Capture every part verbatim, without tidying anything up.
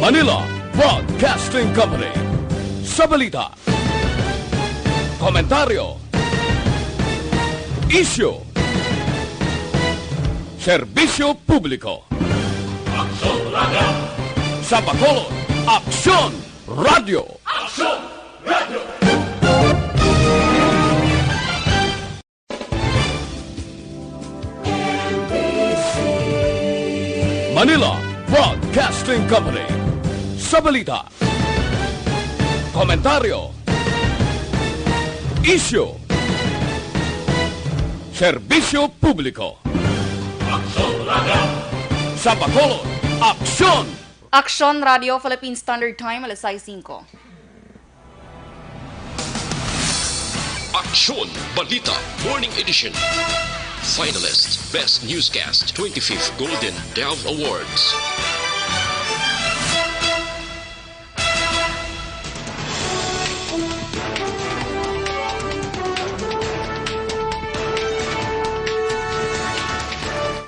Manila Broadcasting Company. Sa balita, komentaryo, isyu, serbisyo publiko. Aksyon Radio. Sa Bacolod, Aksyon Radio. Aksyon Radio. Manila Broadcasting Company. Sa balita, komentaryo, isyu, serbisyo publiko. Aksyon Radio. Sa Bacolod, Aksyon. Aksyon Radio Philippine Standard Time, alas sais singko. Aksyon Balita Morning Edition. Finalist, Best Newscast, twenty-fifth Golden Dove Awards.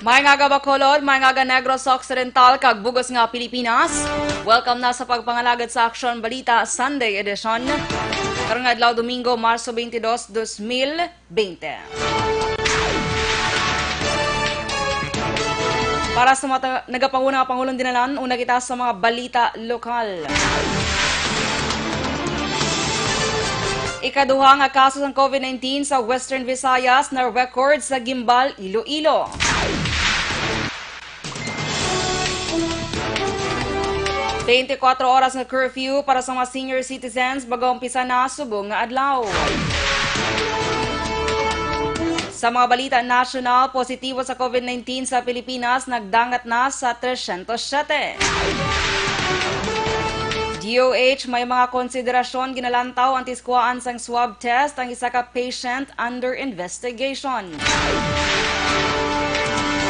May nga aga Bacolod, may nga aga Negros Occidental, kag bug-os nga Pilipinas. Welcome na sa pagpangalagad sa Aksyon Balita Sunday Edition. Karon nga adlaw, Domingo, Marso twenty-two, dos mil twenty. Para sa mga ta-, nagapanguna nga pangulong dinalan, una kita sa mga balita lokal. Ikaduha nga kaso sang COVID nineteen sa Western Visayas na record sa Guimbal, Iloilo. Twenty-four oras nga curfew para sa mga senior citizens mag-umpisa na subong nga adlaw. Sa mga balita nasyonal, positibo sa COVID nineteen sa Pilipinas nagdangat na sa tresyentos siyete. D O H, may mga konsiderasyon ginalantaw antes kuhaan sang swab test ang isa ka patient under investigation.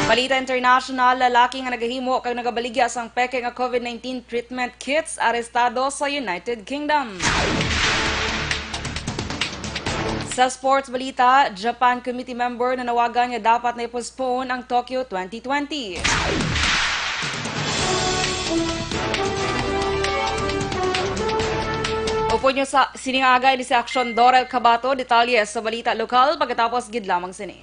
Balita international, lalaki nga nagahimo kag nagabaligya sang peke nga COVID nineteen treatment kits arestado sa United Kingdom. Sa sports balita, Japan committee member nanawagan nga dapat na i-postpone ang Tokyo twenty twenty. Upod nyo sa sining aga, ini si Aksyon Dorel Cabato. Detalye sa balita lokal pagkatapos gid lamang sini.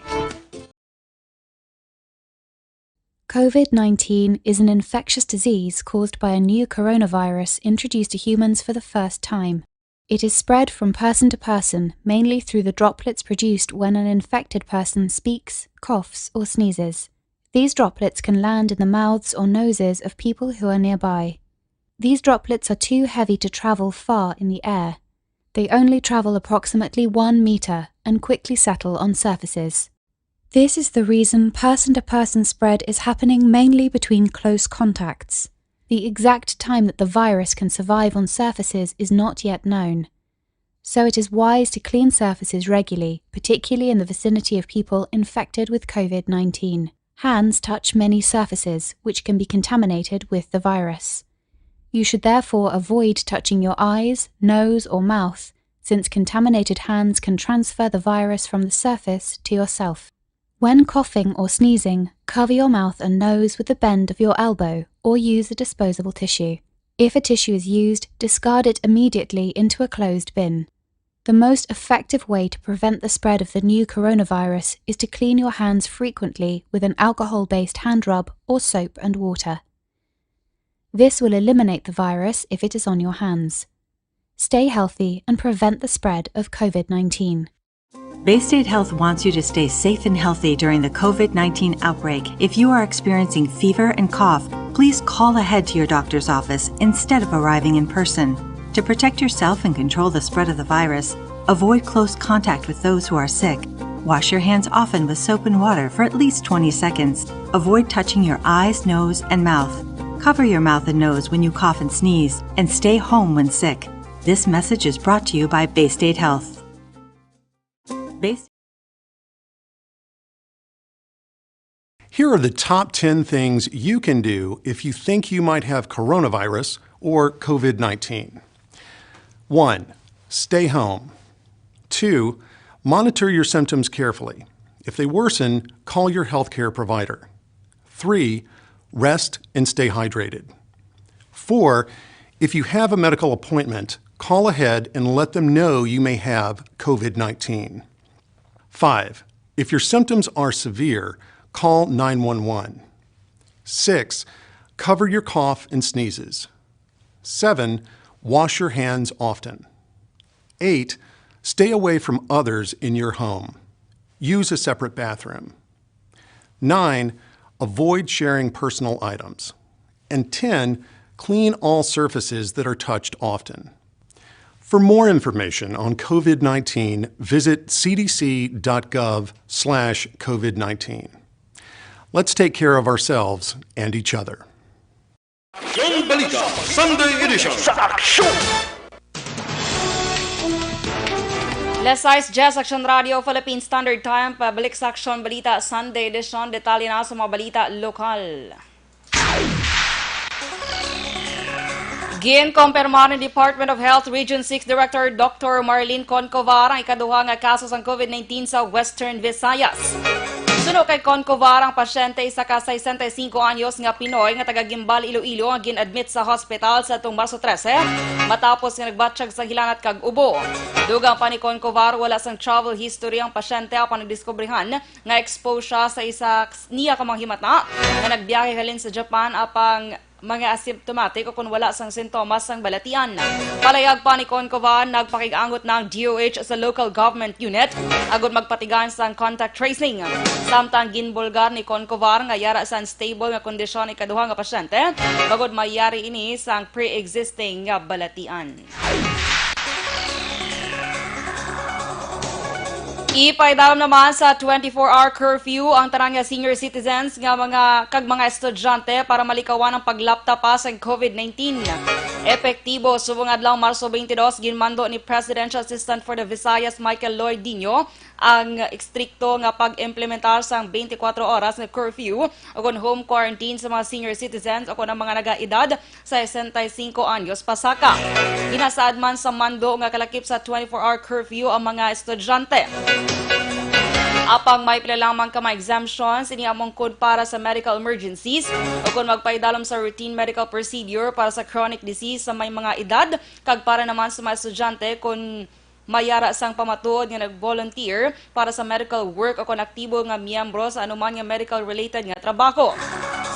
COVID nineteen is an infectious disease caused by a new coronavirus introduced to humans for the first time. It is spread from person to person, mainly through the droplets produced when an infected person speaks, coughs, or sneezes. These droplets can land in the mouths or noses of people who are nearby. These droplets are too heavy to travel far in the air. They only travel approximately one meter and quickly settle on surfaces. This is the reason person-to-person spread is happening mainly between close contacts. The exact time that the virus can survive on surfaces is not yet known. So it is wise to clean surfaces regularly, particularly in the vicinity of people infected with COVID nineteen. Hands touch many surfaces which can be contaminated with the virus. You should therefore avoid touching your eyes, nose, or mouth, since contaminated hands can transfer the virus from the surface to yourself. When coughing or sneezing, cover your mouth and nose with the bend of your elbow or use a disposable tissue. If a tissue is used, discard it immediately into a closed bin. The most effective way to prevent the spread of the new coronavirus is to clean your hands frequently with an alcohol-based hand rub or soap and water. This will eliminate the virus if it is on your hands. Stay healthy and prevent the spread of COVID nineteen. Bay State Health wants you to stay safe and healthy during the COVID nineteen outbreak. If you are experiencing fever and cough, please call ahead to your doctor's office instead of arriving in person. To protect yourself and control the spread of the virus, avoid close contact with those who are sick. Wash your hands often with soap and water for at least twenty seconds. Avoid touching your eyes, nose, and mouth. Cover your mouth and nose when you cough and sneeze, and stay home when sick. This message is brought to you by Bay State Health. Bay Here are the top ten things you can do if you think you might have coronavirus or COVID nineteen. One, stay home. Two, monitor your symptoms carefully. If they worsen, call your healthcare provider. Three, rest and stay hydrated. Four, if you have a medical appointment, call ahead and let them know you may have COVID nineteen. Five, if your symptoms are severe, call nine one one. Six, cover your cough and sneezes. Seven, wash your hands often. Eight, stay away from others in your home. Use a separate bathroom. Nine, avoid sharing personal items. And ten, clean all surfaces that are touched often. For more information on COVID nineteen, visit C D C dot gov slash COVID nineteen. Let's take care of ourselves and each other. Yung Balita, Sunday Edition. Sa aksyon! Alas sais diyes, Aksyon Radio, Philippine Standard Time, pabalik sa Aksyon Balita, Sunday Edition. Detalye na sa mga balita lokal. Ginkompirmar ni Department of Health Region six Director Doctor Marlene Concovar ang ikaduha nga kaso sang COVID nineteen sa Western Visayas. Suno kay Concovar, ang pasyente isa ka sesenta y cinco anyos nga Pinoy nga taga Guimbal, Iloilo, nga gin-admit sa hospital sa atong Marso trese matapos nga nagbatyag sa hilanat kag ubo. Dugang pa ni Concovar, wala sang travel history ang pasyente, apan nagdiskubrihan nga expose siya sa isa niya ka mga himata nga nagbiyahe halin sa Japan, apang mga asymptomatic o kon wala sang sintomas sang balatian. Palayag pa ni Concovar, nagpakig-angot na ang D O H sa local government unit agud magpatigayon sang contact tracing. Samtang ginbulgar ni Concovar nga yara sa unstable nga kondisyon ikaduha nga pasyente, bangod may yari ini sang pre-existing nga balatian. Ipaidalom naman sa twenty-four hour curfew ang tanan nga senior citizens nga mga, kag mga estudyante para malikawan ang paglapta pa sa COVID nineteen. Epektibo subong adlaw Marso twenty-two, ginmando ni Presidential Assistant for the Visayas Michael Lloyd Dino ang estrikto nga pag-implementar sang twenty-four oras nga curfew ukon home quarantine sa mga senior citizens ukon ang mga nagaedad sesenta y cinco anyos pasaka. Ginasaad man sa mando nga kalakip sa twenty-four hour curfew ang mga estudyante. Apang may pila lamang ka mga exemptions, ini among kun para sa medical emergencies o kon magpaidalom sa routine medical procedure para sa chronic disease sa may mga edad, kag para naman sa mga estudyante kon mayara sang pamatuod nga nag-volunteer para sa medical work o kon aktibo nga miyembro sa anuman nga medical-related nga trabaho.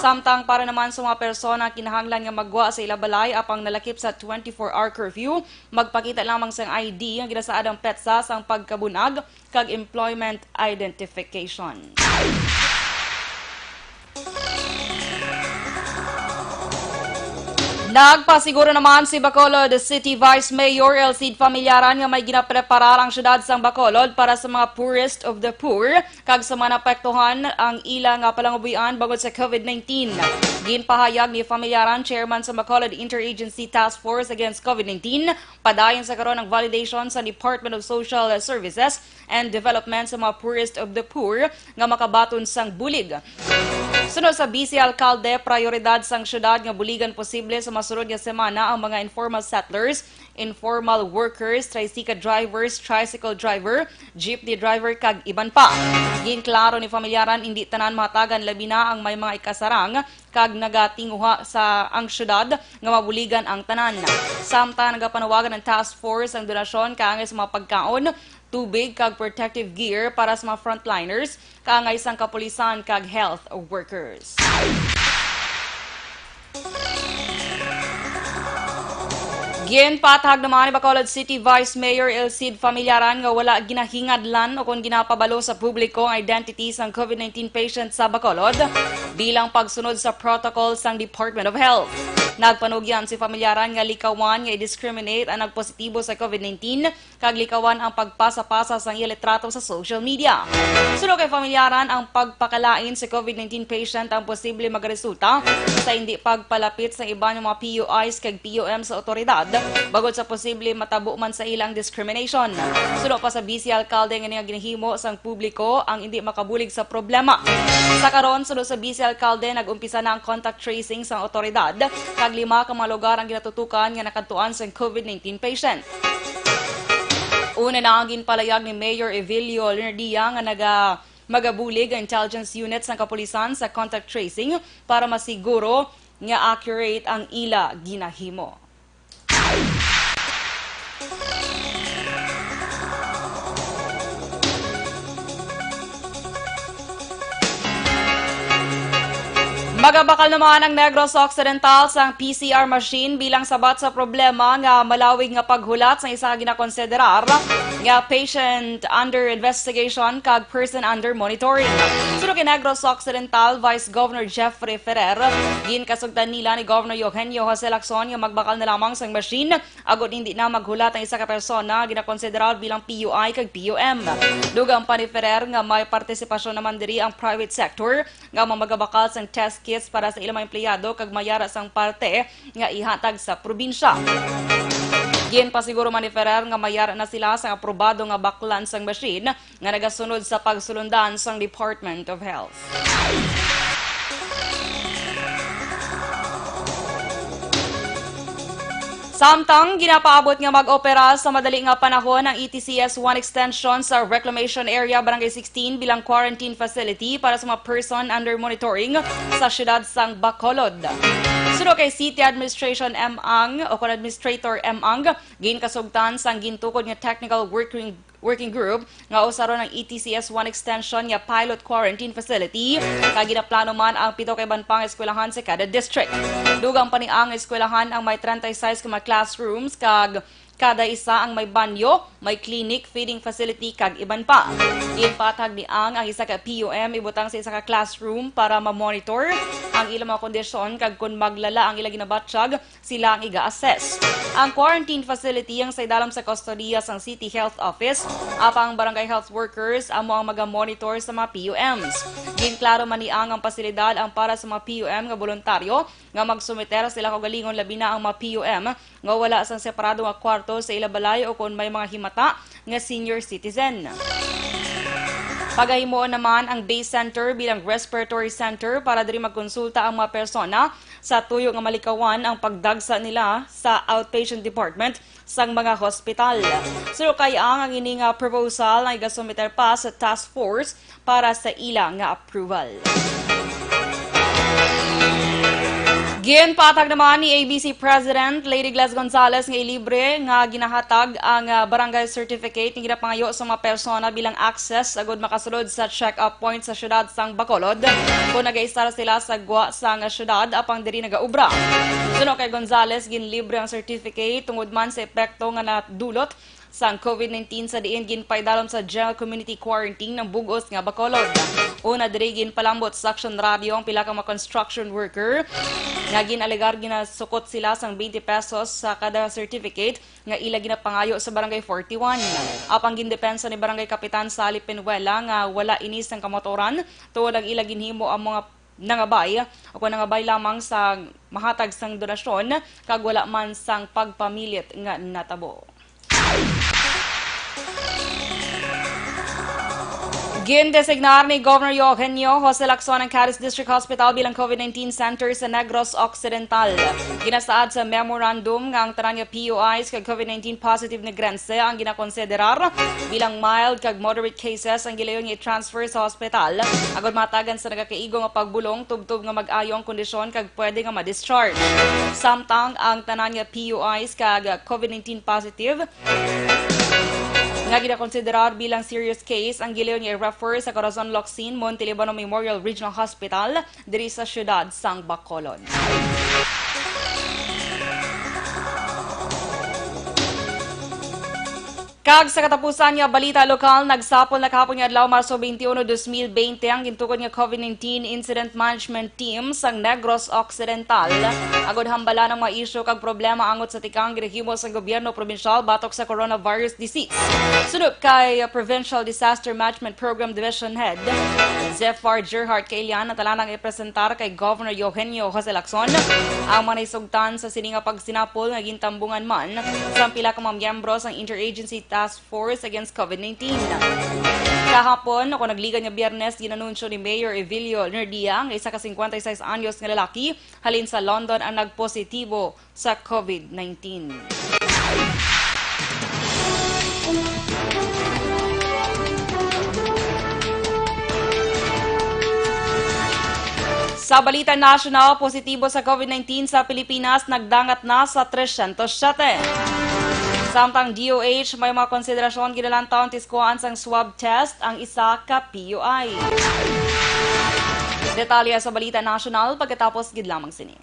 Samtang para naman sa mga persona kinahanglan nga maggwa sa ila balay apang nalakip sa twenty-four hour curfew, magpakita lamang sang I D nga ginasaad ang petsa sang pagkabun-ag kag employment identification. Nagpasiguro naman si Bacolod City Vice Mayor Elcid Familiaran nga may ginapreparar ang siyudad sang Bacolod para sa mga poorest of the poor kag sa mga naapektuhan ang ila nga palangabuhian bangod sa COVID nineteen. Ginpahayag ni Familiaran, chairman sa Bacolod Interagency Task Force Against COVID nineteen, padayon sa karon ang validation sa Department of Social Services and Development sa mga poorest of the poor nga makabaton sang bulig. Suno sa Vice Alcalde, prayoridad sang siyudad nga buligan posible sa masunod nga semana ang mga informal settlers, informal workers, tricycle drivers, tricycle driver, jeepney driver, kag iban pa. Ginklaro ni Familiaran, indi tanan mahatagan, labi na ang may mga ikasarang kag nagatinguha sa ang siyudad nga mabuligan ang tanan. Samtang nagapanawagan ang task force ang donasyon kaangay sa mga pagkaon, tubig kag protective gear para sa mga frontliners, kaangay sang kapulisan kag health workers. Ginpaathag naman ni Bacolod City Vice Mayor Elcid Familiaran nga wala ginahingadlan o kon ginapabalo sa publiko ang identity sang COVID nineteen patient sa Bacolod bilang pagsunod sa protocol sang Department of Health. Nagpanugyan si Familiaran nga likawan nga i-discriminate ang nagpositibo sa COVID nineteen kag likawan ang pagpasa-pasa sang iya litrato sa social media. Suno kay Familiaran, ang pagpakalain sa COVID nineteen patient ang posible magaresulta sa hindi pagpalapit sa iban nga mga P U Is kag P U M sa otoridad, bangod sa posible matabo man sa ila ang discrimination. Suno pa sa Vice Alcalde, nga ini nga ginahimo sang publiko ang hindi makabulig sa problema. Sa karon, suno sa Vice Alcalde, nag-umpisa na ang contact tracing sang otoridad, kag lima ka mga lugar ang ginatutukan nga nakadtuan sang COVID nineteen patient. Una na ang ginpalayag ni Mayor Evilio Leonardia nga naga-, magabulig ang intelligence unit sang kapulisan sa contact tracing para masiguro nga accurate ang ila ginahimo. Magabakal naman ang Negros Occidental sang P C R machine bilang sabat sa problema nga malawig nga paghulat sang isa ka ginakonsiderar nga patient under investigation kag person under monitoring. Suno kay Negros Occidental Vice Governor Jeffrey Ferrer, ginkasugtan nila ni Governor Eugenio Jose Lacson nga magbakal na lamang sang machine agod hindi na maghulat ang isa ka persona nga ginakonsiderar bilang P U I kag P U M. Dugang pa ni Ferrer nga may partisipasyon naman diri ang private sector nga mamagabakal sang test kits para sa ilang mga empleyado kag may ara sang parte nga ihatag sa probinsya. Ginpasiguro man ni Ferrer nga may ara na sila sang aprobado nga baklan sang machine nga nagasunod sa pagsulundan sang Department of Health. Samtang ginapaabot nga mag-opera sa madali nga panahon ang E T C S one extension sa Reclamation Area Barangay sixteen bilang quarantine facility para sa mga person under monitoring sa siyudad sang Bacolod. Suno kay City Administration M Ang o kon Administrator M Ang, ginkasugtan sang gintukod nga technical working working group nga usaron ang E T C S one extension nga pilot quarantine facility, kag ginaplano man ang pito ka iban pa nga eskwelahan sa kada district. Dugang pa ni Ang, eskwelahan ang may treinta y seis ka mga classrooms, kag kada isa ang may banyo, may clinic, feeding facility, kag iban pa. Ginpatag ni Ang ang isa ka P U M ibutang sa isa ka classroom para ma-monitor ang ilang mga kondisyon, kag kon maglala ang ilang ginabatyag, sila ang iga-assess. Ang quarantine facility ang sa idalom sa kustodiya sang City Health Office, apang ang barangay health workers amo ang maga-monitor sa mga P U Ms. Ginklaro man ni Ang, ang pasilidad ang para sa mga P U M nga boluntaryo nga magsumiter sa ila kaugalingon, labi na ang mga P U M nga wala sang separado nga kwarto sa ila balay o kon may mga himata nga senior citizen. Pagahimuon naman ang day center bilang respiratory center para diri magkonsulta ang mga persona sa tuyo nga malikawan ang pagdagsa nila sa outpatient department sang mga hospital. Suno kay Ang, ang ini nga proposal ang igasumiter pa sa task force para sa ila nga approval. Ginpatag naman ni A B C President Lady Gles Gonzalez nga ilibre nga ginahatag ang, ah, barangay certificate nga ginapangayo sa mga persona bilang access agud makasulod sa check-up point sa siyudad sang Bacolod kon nagaistar sila sa gwa sang siyudad apang diri nagaobra. Suno kay Gonzalez, ginlibre ang certificate tungod man sa epekto nga nadulot sang COVID nineteen, sa diin ginpaidalom sa general community quarantine ang bug-os nga Bacolod. Una diri, ginpalambot sa Aksyon Radio ang pila ka mga construction worker nga ginalegar ginasukot sila sang twenty pesos sa kada certificate nga ila ginapangayo sa Barangay forty-one. Apang gindepensa ni Barangay Kapitan Sally Penuela nga wala ini sang kamatuoran tungod ang ila ginhimo ang mga nangabay, o kon nangabay lamang sa mahatag sang donasyon kag wala man sang pagpamilit nga natabo. Gindesignar ni Governor Eugenio Jose Lacson ang Cadiz District Hospital bilang COVID nineteen Center sa Negros Occidental. Ginasaad sa memorandum nga ang tanan nga P U Is kag COVID nineteen positive Negrense ang ginakonsiderar bilang mild kag moderate cases ang gilayon nga i-transfer sa hospital agud mahatagan sa nagakaigo nga pagbulong tubtob nga mag-ayo ang kondisyon kag pwede nga ma-discharge. Samtang ang tanan nga P U Is kag COVID nineteen positive nga ginakonsiderar bilang serious case ang gilayon nga i-refer sa Corazon Locsin Montelibano Memorial Regional Hospital diri sa siyudad sang Bacolod. Kag sa katapusan nga balita lokal, nagsapol na kahapon nga adlaw, Marso twenty-one, dos mil bente, ang gintukod nga COVID nineteen Incident Management Team sang Negros Occidental agud hambalan ang mga isyu kag problema angot sa tikang ginahimo sang gobyerno probinsyal batok sa coronavirus disease. Suno kay Provincial Disaster Management Program Division Head Zephyr Gerhart Kailian, ang tanan ang ipresentar kay Governor Eugenio Jose Lacson ang mga nahisugtan sa sini nga pagsinapol nga gintambungan man sang pila ka mga miyembro sang Interagency Task Force Against COVID nineteen. Kahapon, o kon nagligad nga Biyernes, ginanunsyo ni Mayor Evilio Nerdia nga isa ka cincuenta y seis anyos nga lalaki halin sa London ang nagpositibo sa COVID nineteen. Sa balita nasyonal, positibo sa COVID nineteen sa Pilipinas nagdangat na sa tresyentos siyete. Samtang D O H, may mga konsiderasyon ginalantaw ang tiskuan sang swab test ang isa ka P U I. Detalye sa balita nasyonal pagkatapos gid lamang sini.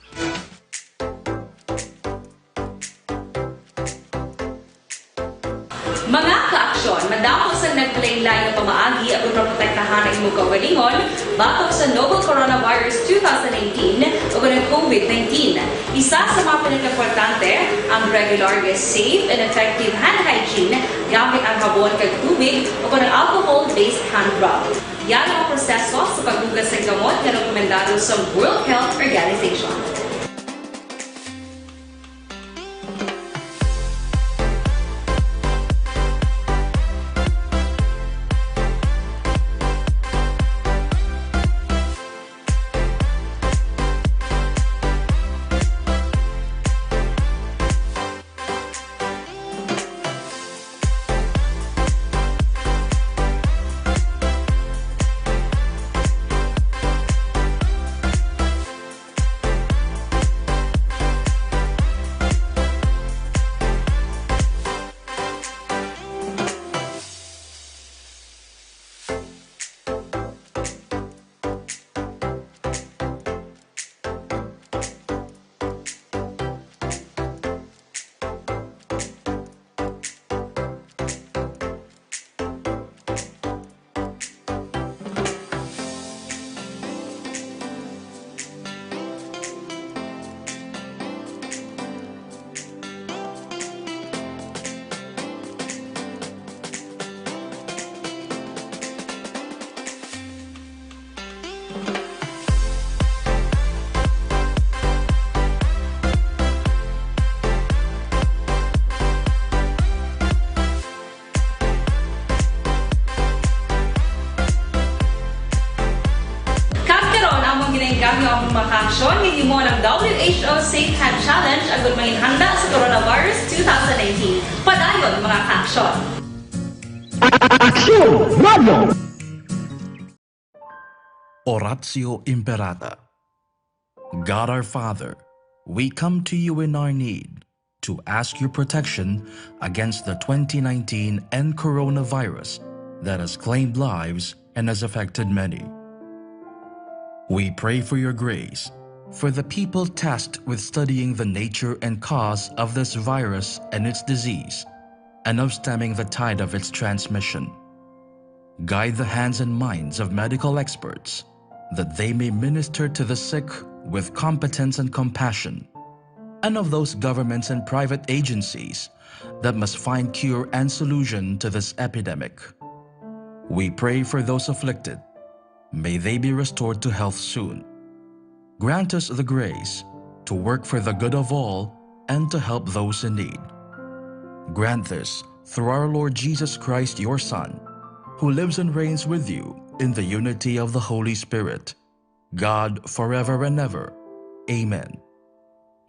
Mga kaaksyon, madamo sang nagkalainlain nga pamaagi aron maprotektahan ang imong kaugalingon batok sa novel coronavirus two thousand nineteen o ang COVID nineteen. Isa sa mga pinakaimportante, ang regular nga safe and effective hand hygiene gamit ang habon kag tubig o ang alcohol-based hand rub. Yan ang proseso sa paghugas sa gamot nga rekomendado sa World Health Organization. Kag karon, among ginaengganyo ang mga kaaksyon nga himo ng W H O Safe Hand Challenge agud manginhanda sa coronavirus two thousand nineteen. Padayon, mga kaaksyon. Aksyon Radio! Oratio Imperata. God our Father, we come to you in our need to ask your protection against the twenty nineteen and coronavirus that has claimed lives and has affected many. We pray for your grace for the people tasked with studying the nature and cause of this virus and its disease, and of stemming the tide of its transmission. Guide the hands and minds of medical experts, that they may minister to the sick with competence and compassion, and of those governments and private agencies that must find cure and solution to this epidemic. We pray for those afflicted. May they be restored to health soon. Grant us the grace to work for the good of all and to help those in need. Grant this through our Lord Jesus Christ, your Son, who lives and reigns with you in the unity of the Holy Spirit, God, forever and ever. Amen.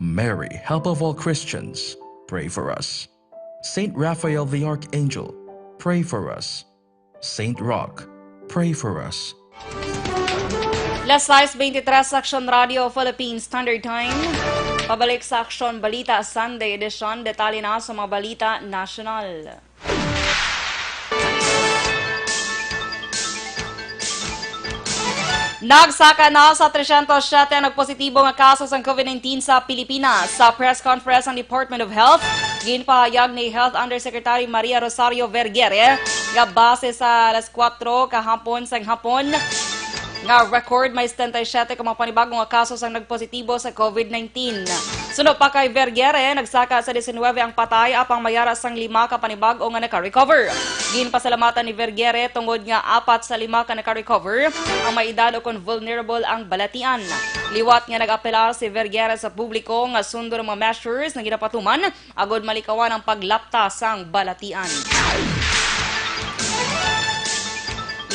Mary, help of all Christians, pray for us. Saint Raphael the Archangel, pray for us. Saint Roch, pray for us. Las sais veintitrés, Aksyon Radio, Philippine Standard Time. Pabalik sa Aksyon Balita, Sunday edition. Detalye na sa mga balita nasyonal. Nagsaka na sa tresyentos siyete ang nagpositibo nga kaso sang COVID nineteen sa Pilipinas. Sa press conference ang Department of Health, ginpahayag ni Health Undersecretary Maria Rosario Vergere nga base sa alas kuwatro kahapon sang hapon nga record, may setenta y siyete ka mga panibag-o nga kaso sang nagpositibo sa COVID nineteen. Suno pa kay Vergere, nagsaka sa diecinuebe ang patay, apang may ara sang lima ka panibag-o nga naka-recover. Ginpasalamatan ni Vergere tungod nga apat sa lima ka naka-recover ang may edad o kon vulnerable ang balatian. Liwat nga nag-apelar si Vergere sa publiko nga sundon ang mga measures nga ginapatuman agud malikawan ang paglapta sang balatian.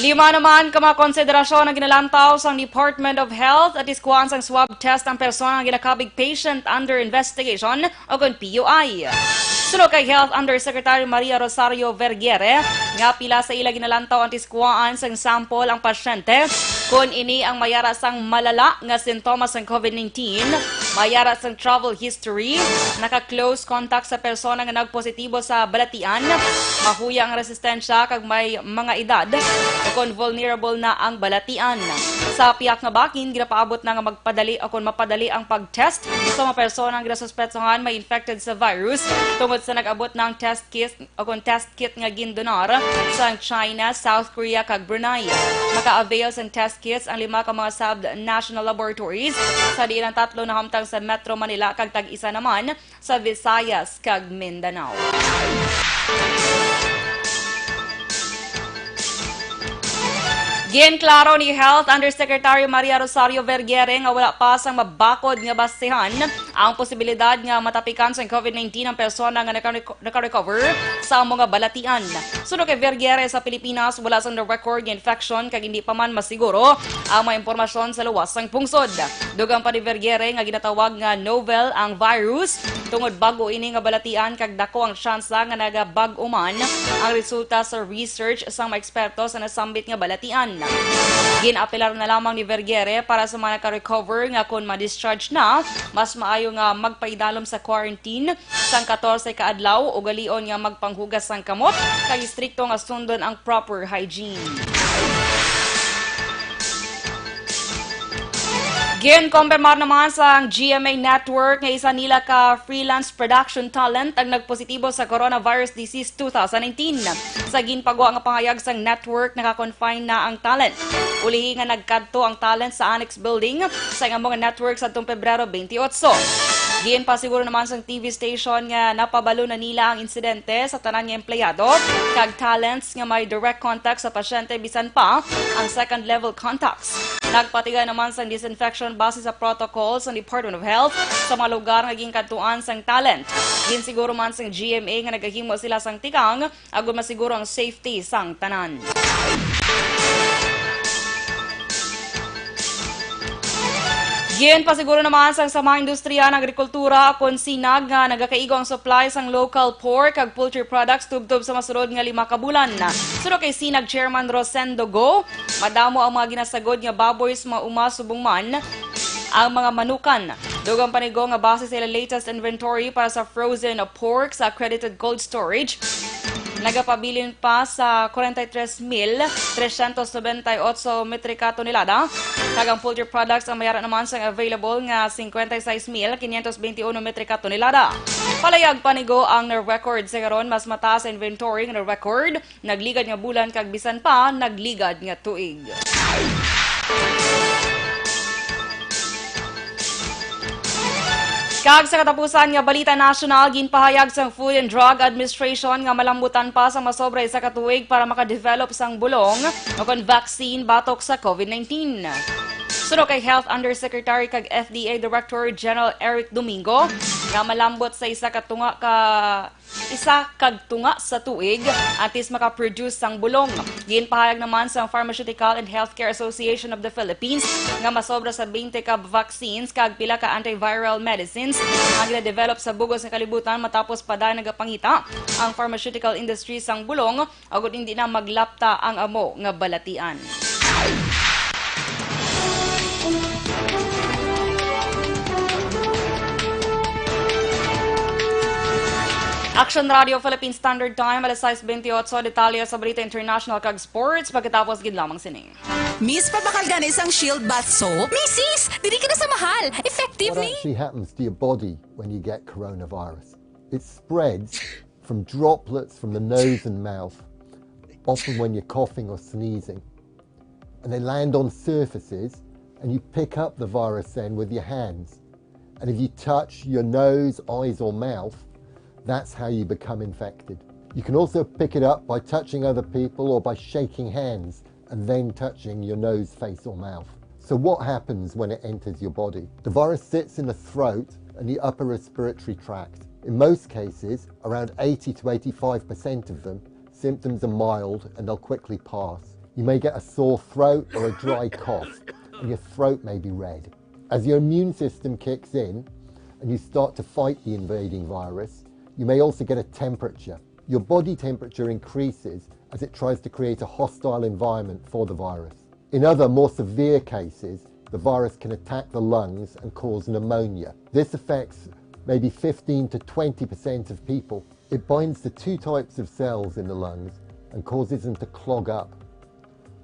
Lima naman ka mga konsiderasyon ang ginalantaw sang Department of Health at iskuhaan sang swab test ang persona nga ginakabig patient under investigation o kon P U I. Suno kay Health Undersecretary Maria Rosario Vergere, nga pila sa ila ginalantaw ang tiskuhaan sang sample ang pasyente, kun ini ang mayara sang malala nga sintomas sang COVID nineteen, mayara sang travel history, naka-close contact sa persona nga nagpositibo sa balatian, mahuya ang resistensya kag may mga edad, o kon vulnerable na ang balatian. Sa pihak nga bakin, ginapaabot na nga magpadali o kon mapadali ang pag-test sa mga persona nga ginasuspetsahan may infected sa virus tungod sa nag-abot na ang test kit o kon test kit nga gindonar sa China, South Korea, kag Brunei. Maka-avail sang test kits ang lima ka mga sub-national laboratories, sa diin ang tatlo nahamtang sa Metro Manila kag tag-isa naman sa Visayas kag Mindanao. Ginklaro ni Health Undersecretary Maria Rosario Vergere nga wala pa sang mabakod nga basehan ang posibilidad nga matapikan sang COVID nineteen ang persona nga naka-reco-, naka-recover sa amo nga balatian. Suno kay Vergere, sa Pilipinas wala sang na-record nga infection kag hindi pa man masiguro ang mga impormasyon sa luwas sang pungsod. Dugang pa ni Vergere nga ginatawag nga novel ang virus tungod bag-o ini nga balatian kag dako ang tsansa nga nagabag-o man ang resulta sa research sang mga eksperto sa nasambit nga balatian. Gin-apelar na lamang ni Vergere para sa mga naka-recover nga kon ma-discharge na, mas maayo nga magpaidalom sa quarantine sang katorse ka adlaw, ugalion nga magpanghugas sang kamot, kag istrikto nga sundon ang proper hygiene. Ginkompirmar naman sang G M A Network nga isa nila ka freelance production talent ang nagpositibo sa coronavirus disease two thousand nineteen. Sa ginpagwa nga pahayag sang network, naka-confine na ang talent. Ulihi nga nagkadto ang talent sa Annex Building sa amo nga network sa atong Pebrero twenty-eight. Ginpasiguro naman sang T V station nga napabalo na nila ang insidente sa tanan nga empleyado kag talents nga may direct contact sa pasyente, bisan pa ang second level contacts. Nagpatiga naman sang disinfection base sa protocol sang Department of Health sa mga lugar nga ginkadtuan sang talent. Ginsiguro man sang G M A nga nagahimo sila sang tikang agud masiguro ang safety sang tanan. Ginpasiguro naman sang Samahang Industriya ng Agrikultura, kon SINAG, nga nagakaigo ang supply sang local pork kag poultry products tubtob sa masunod nga lima ka bulan. Suno kay SINAG Chairman Rosendo Go, madamo ang mga ginasagod nga baboy sa mga uma subong man ang mga manukan. Dugang pa ni Go nga base sa ila latest inventory para sa frozen pork sa accredited cold storage, nagapabilin pa sa forty-three thousand three hundred ninety-eight metrika tonelada, kag ang poultry products ang mayara naman sang available nga fifty-six thousand five hundred twenty-one metrika tonelada. Palayag pa ni Go, ang na-record sa karon mas mataas sa inventory nga na-record nagligad nga bulan kag bisan pa nagligad nga tuig. Kag sa katapusan nga balita nasyonal, ginpahayag sang Food and Drug Administration nga malambutan pa sang masobra isa ka tuig para makadevelop sang bulong o kon vaccine batok sa COVID nineteen. Suno kay Health Undersecretary kag F D A Director General Eric Domingo, nga malambot sa isa ka tunga ka isa kag tunga sa tuig antes maka-produce sang bulong. Ginpahayag naman sang Pharmaceutical and Healthcare Association of the Philippines nga masobra sa twenty ka vaccines kag pila ka antiviral medicines ang ginadevelop sa bug-os nga kalibutan, matapos pa dayon nagapangita ang pharmaceutical industry sang bulong agud hindi na maglapta ang amo nga balatian. Action Radio Philippine Standard Time, alas sais bentiocho. Detalye sa balita international kag sports pagkatapos gid lamang sini. Miss, pabakal gani sang Shield Bath Soap? Misis! Dili ka na sa mahal! Effective What ni! actually happens to your body when you get coronavirus? It spreads from droplets from the nose and mouth, often when you're coughing or sneezing. And they land on surfaces, and you pick up the virus then with your hands. And if you touch your nose, eyes, or mouth, that's how you become infected. You can also pick it up by touching other people or by shaking hands and then touching your nose, face, or mouth. So what happens when it enters your body? The virus sits in the throat and the upper respiratory tract. In most cases, around eighty to eighty-five percent of them, symptoms are mild and they'll quickly pass. You may get a sore throat or a dry cough, and your throat may be red. As your immune system kicks in and you start to fight the invading virus, You may also get a temperature. Your body temperature increases as it tries to create a hostile environment for the virus. In other, more severe cases, the virus can attack the lungs and cause pneumonia. This affects maybe fifteen to twenty percent of people. It binds to two types of cells in the lungs and causes them to clog up.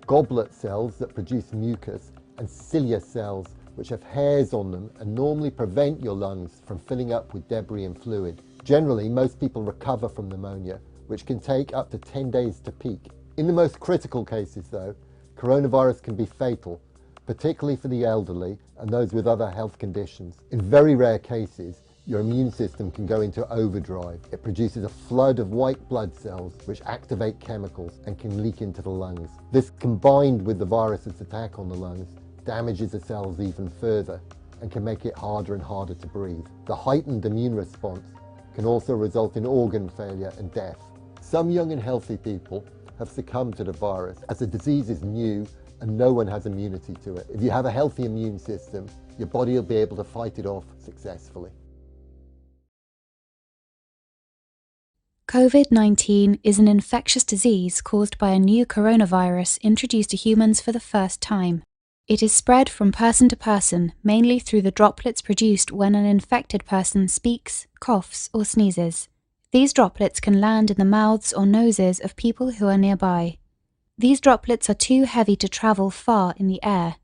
Goblet cells that produce mucus and cilia cells, which have hairs on them and normally prevent your lungs from filling up with debris and fluid. Generally, most people recover from pneumonia, which can take up to ten days to peak. In the most critical cases, though, coronavirus can be fatal, particularly for the elderly and those with other health conditions. In very rare cases, your immune system can go into overdrive. It produces a flood of white blood cells which activate chemicals and can leak into the lungs. This, combined with the virus's attack on the lungs, damages the cells even further and can make it harder and harder to breathe. The heightened immune response can also result in organ failure and death. Some young and healthy people have succumbed to the virus, as the disease is new and no one has immunity to it. If you have a healthy immune system, your body will be able to fight it off successfully. COVID nineteen is an infectious disease caused by a new coronavirus introduced to humans for the first time. It is spread from person to person, mainly through the droplets produced when an infected person speaks, coughs, or sneezes. These droplets can land in the mouths or noses of people who are nearby. These droplets are too heavy to travel far in the air.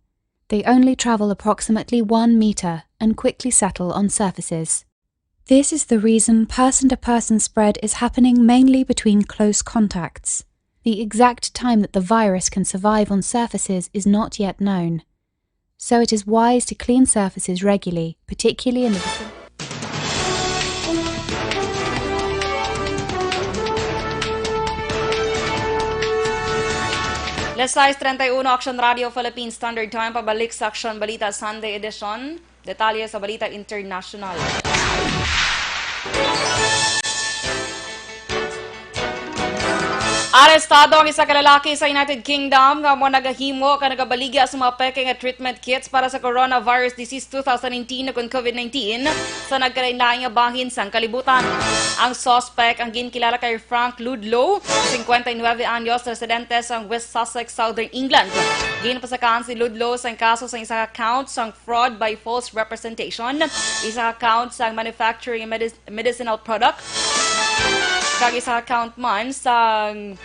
They only travel approximately one meter and quickly settle on surfaces. This is the reason person to person spread is happening mainly between close contacts. The exact time that the virus can survive on surfaces is not yet known. So it is wise to clean surfaces regularly, particularly in the vicinity. Las sais treinta y uno, Aksyon Radio Philippine Standard Time, pabalik sa Aksyon Balita Sunday Edition. Detalye sa Balita International. Arestado ang isa ka lalaki sa United Kingdom nga amo nagahimo ka nagabaligya sa mga peke nga treatment kits para sa coronavirus disease two thousand nineteen ukon COVID nineteen sa nagkalain-lain nga bahin sang kalibutan. Ang suspect ang ginkilala kay Frank Ludlow, singkwenta y nuebe anyos, residente sang West Sussex, Southern England. Ginpasakaan si Ludlow sang kaso sang isa ka count sang fraud by false representation, isa ka count sang manufacturing medis- medicinal product, kag isa ka count man sang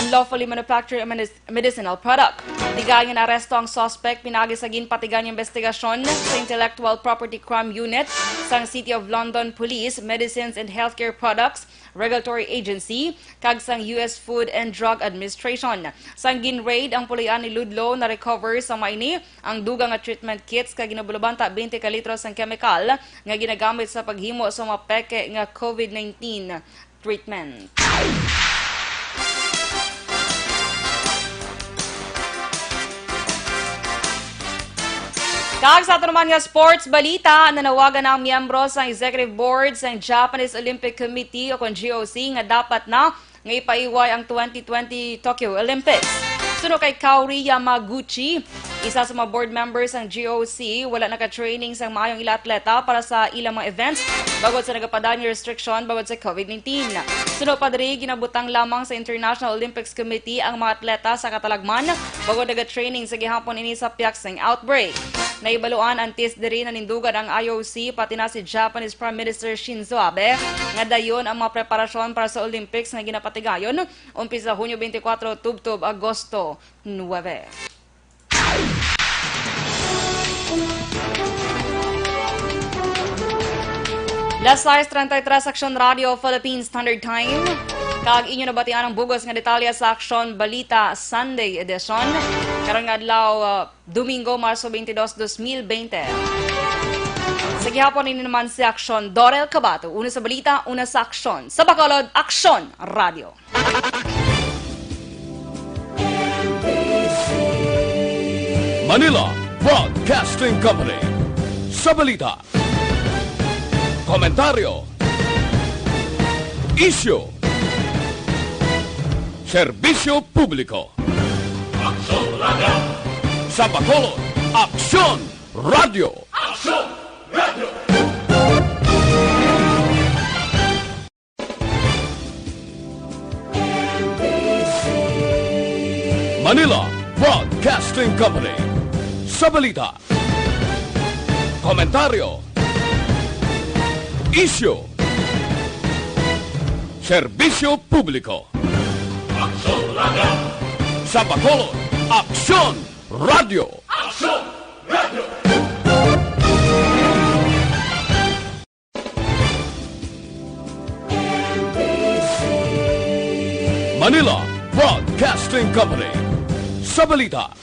unlawfully manufactured medis- medicinal product. Tigayon aresto ang suspect pinaagi sa ginpatigan nga investigasyon sa Intellectual Property Crime Unit sang City of London Police, Medicines and Healthcare Products Regulatory Agency, kag sang U S Food and Drug Administration. Sang gin-raid ang puloy-an ni Ludlow, na-recover sa maini ang dugang nga treatment kits kag ginabulabanta twenty ka litro sang kemikal nga ginagamit sa paghimo sa mga peke nga COVID nineteen treatment. Kag sa ato naman nga sports balita, nanawagan na ang miyembro sang executive board sang Japanese Olympic Committee o kon G O C nga dapat na nga ipaiway ang twenty twenty Tokyo Olympics. Suno kay Kaori Yamaguchi, isa sa mga board members sang G O C, wala naka-training sang maayong ila atleta para sa ilang mga events bangod sa nagapadayon nga restriction bangod sa COVID nineteen. Suno pa diri, ginabutang lamang sa International Olympics Committee ang mga atleta sa katalagman bangod naga-training sa gihapon ini sa pihak sang outbreak. Nahibaluan antes diri nanindugan ang I O C pati na si Japanese Prime Minister Shinzo Abe nga dayon ang mga preparasyon para sa Olympics nga ginapatigayon umpisa Hunyo twenty-four tubtob Agosto nuebe. Las sais treinta y tres, Aksyon Radio Philippine Standard Time. Kag inyo nabatian ang bugos nga detalye sa Aksyon Balita Sunday Edition. Karon nga adlaw, uh, Domingo, Marso twenty-two, twenty twenty. Sa gihapon, ini naman si Aksyon Dorel Cabato. Una sa balita, una sa aksyon. Sa Bacolod, Aksyon Radio. Manila Broadcasting Company. Sa balita, komentaryo, isyu, serbisyo publiko. Aksyon Radio. Sa Bacolod, Aksyon Radio. Aksyon Radio. Manila Broadcasting Company. Sa balita, komentaryo, isyu, serbisyo publiko. Aksyon Radio! Sa Bacolod, Aksyon Radio! Aksyon Radio! Manila Broadcasting Company. Sa balita,